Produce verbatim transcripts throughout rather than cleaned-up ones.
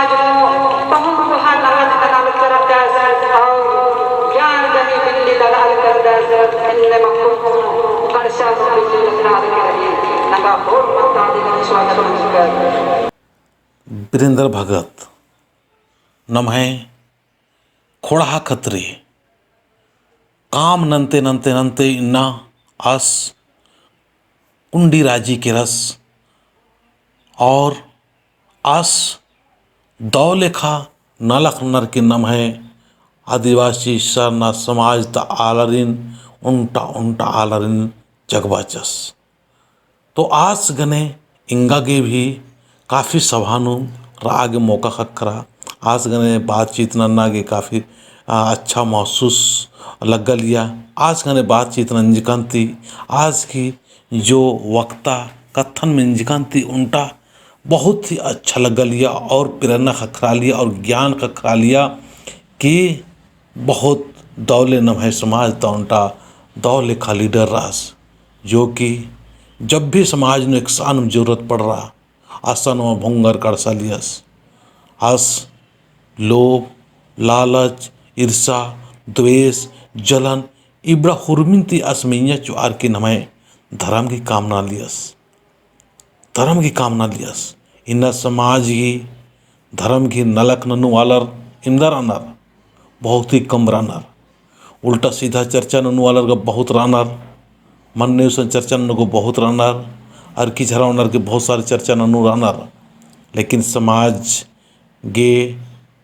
बहुत कोहा नमन कनाल करदस और ज्ञान गही बिल्ली लगाल करदस, इन्ने मक्कुन कड़सा बिल्ली लगाल करही, नंगा होर मत्ता दिन स्वागत नंजकर। वीरेंद्र भगत, नम्है खोड़हा खतरी काम नन्ते नन्ते नन्ते इन्ना आस कुंडी राजी केरस और आस दव लेखा नलख ननर की नम्है आदिवासी सरना समाज ता आलारिन ओन्टा ओन्टा आलारिन जगबाचस। तो आस गने एंगा गे भी काफी सभा नू रआ गे मौका ख़क्खरा। आस गने बातचीत नन्ना गे काफी, आ, अच्छा महसूस लग्गलिया। आस गने बातचीत नंजकन ती, आस की जो वक्ता कत्थन मेंजकन ती ओन्टा बहुत ही अच्छा लग्गलिया और प्रेरणा ख़क्खरालिया और ज्ञान ख़क्खरालिया कि बहुत दव ले नम्है समाज ता ओन्टा दव लेखा leader रअस। जो कि जब भी समाज नू एकसन जरूरत पड़रा, असन मा भोंगर कड़सालियस। आस लोभ, लालच, ईर्षा, द्वेष, जलन, इबड़ा हुरमिन ती आस मइय्याँ चोअर की नम्है धरम की काम ननालियस। धरम की काम ननालियस। इन्ना समाज की धरम की नलख ननु आलर इमदा रअनर, बहुत ही कम रअनर। उल्टा सीधा चर्चा ननु आलर गा बहुत रअनर, मन्ने उसन चर्चा ननु गा बहुत रअनर, अरखी झरा ओनर गे बहुत सारे चर्चा ननु रअनर। लेकिन समाज गे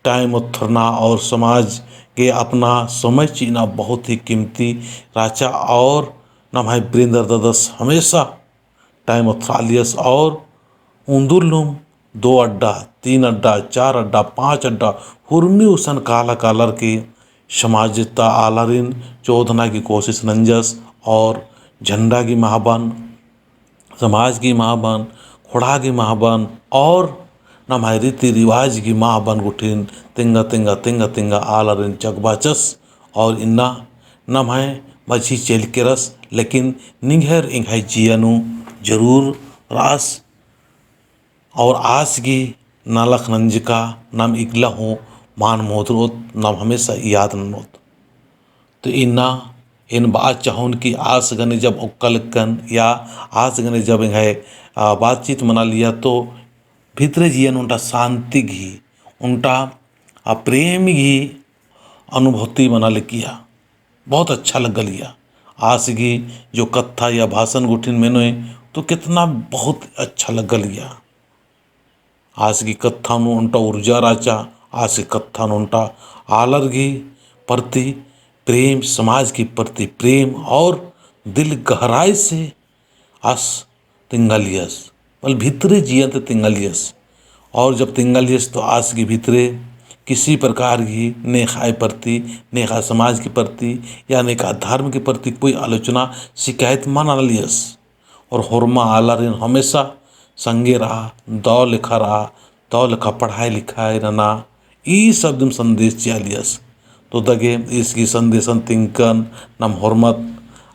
time ओथरना और समाज गे अपना समय चिअना बहुत ही कीमती रहचा और नम्है वीरेंद्र ददस हमेशा time ओथरालियस और उन्दुल नू दो अड्डा, तीन अड्डा, चार अड्डा, पाँच अड्डा, हुरमी उसन काला कालर की समाज ता आलारिन चोदना की कोशिश नंजस और झंडा की महाबन, समाज की महाबन, खोड़हा की महाबन और नम्है रीति रिवाज की महाबन गुट्ठिन तेंगा, तेंगा, तेंगा, तेंगा आलारिन जगबाचस। और इन्ना नम्है मझी चइल केरस, लेकिन निंग्है एंग्है जिया नू जरूर रअस। और आस गही नलख नंजका नाम इकला हूँ मान मोदरोत, नाम हमेशा याद ननोत। तो इन्ना एन बआ चाहोन कि आस गने जब ओक्का लक्कन या आस गने जब एंग्है, आ, बातचीत मनालिया तो भितरे जिया नू ओन्टा शांति गही, ओन्टा, आ, प्रेम गही अनुभूति मना लगिया। बहुत अच्छा लग्गलिया। आस गही जो कत्था या भाषण गुट्ठिन मेनोय तो केतना बहुत अच्छा लग्गलिया। आस गही कत्था नू ओन्टा ऊर्जा रहचा, आस गही कत्था नू ओन्टा आलर गही प्रति प्रेम, समाज गही प्रति प्रेम और दिल गहराई से आस तिंगालियस, मतलब भितरे जिया ता तिंगालियस। और जब तिंगालियस तो आस गही भितरे किसी प्रकार गही नेख़य प्रति, नेख़य समाज गही प्रति या नेख़य धर्म गही प्रति कोई आलोचना, शिकायत मल ननालियस। और होरमा आलारिन हमेशा संगे रआ, दव लेखा रआ, दव लेखा पढ़ाई लिखाई नना, ई सब दिम संदेश चिआलियस। तो दगे ईस गही संदेशन तिंकन नाम होरमत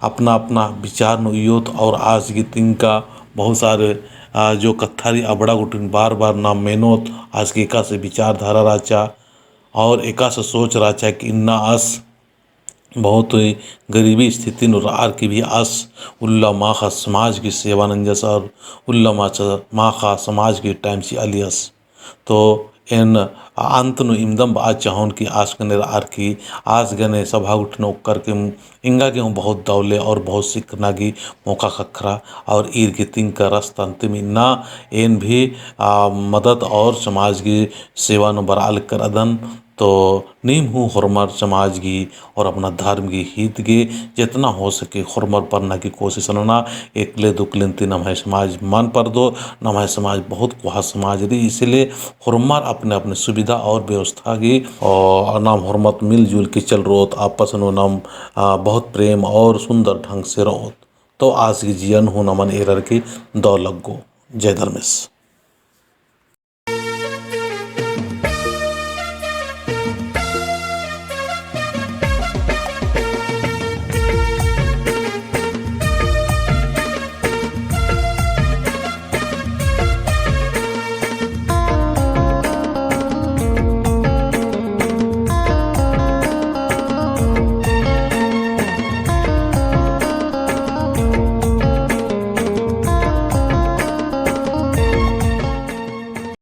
अपना अपना विचार नू इयोत और आस गही तिंका बहुत सारे, आ, जो कत्था रई अबड़ा गुट्ठिन बार बार नाम मेनोत, आस गही एकासे विचारधारा रहचा और एकासे सोच रहचा कि इन्ना आस बहुत ही गरीबी स्थिति नू रअर की भी आस उल्ला माख़ा समाज गही सेवा नंजस और उल्ला माख़ा समाज गही time चिआलियस। तो एन अंत नू इमदम बआ चाहोन कि आस गने रअर की आस गने सभा गुट्ठिन ओक्कर की एंगा गे हूँ बहुत दव ले और बहुत सिखना गही मौका ख़क्खरा और ईर गही तिंका रस्ता ती इन्ना एन भी, आ, मदद और समाज गही सेवा नू बरआ लक्कर अदन। तो नीम हूँ होरमर समाज गही और अपना धर्म गही हित गे जेतना हो सके होरमर बरना गही कोशिश नना। एकले दुकलेन ती नम्है समाज मल परदो, नम्है समाज बहुत कोहा समाज रई, इसीलिए होरमर अपने अपने सुविधा और व्यवस्था गही और नाम होरमत मिलजुल के चलरओत, आपस नू नाम, आ, बहुत प्रेम और सुंदर ढंग से रओत। तो आस गही जिया नू हूँ नमन एरर की दव लग्गो। जय धर्मेस।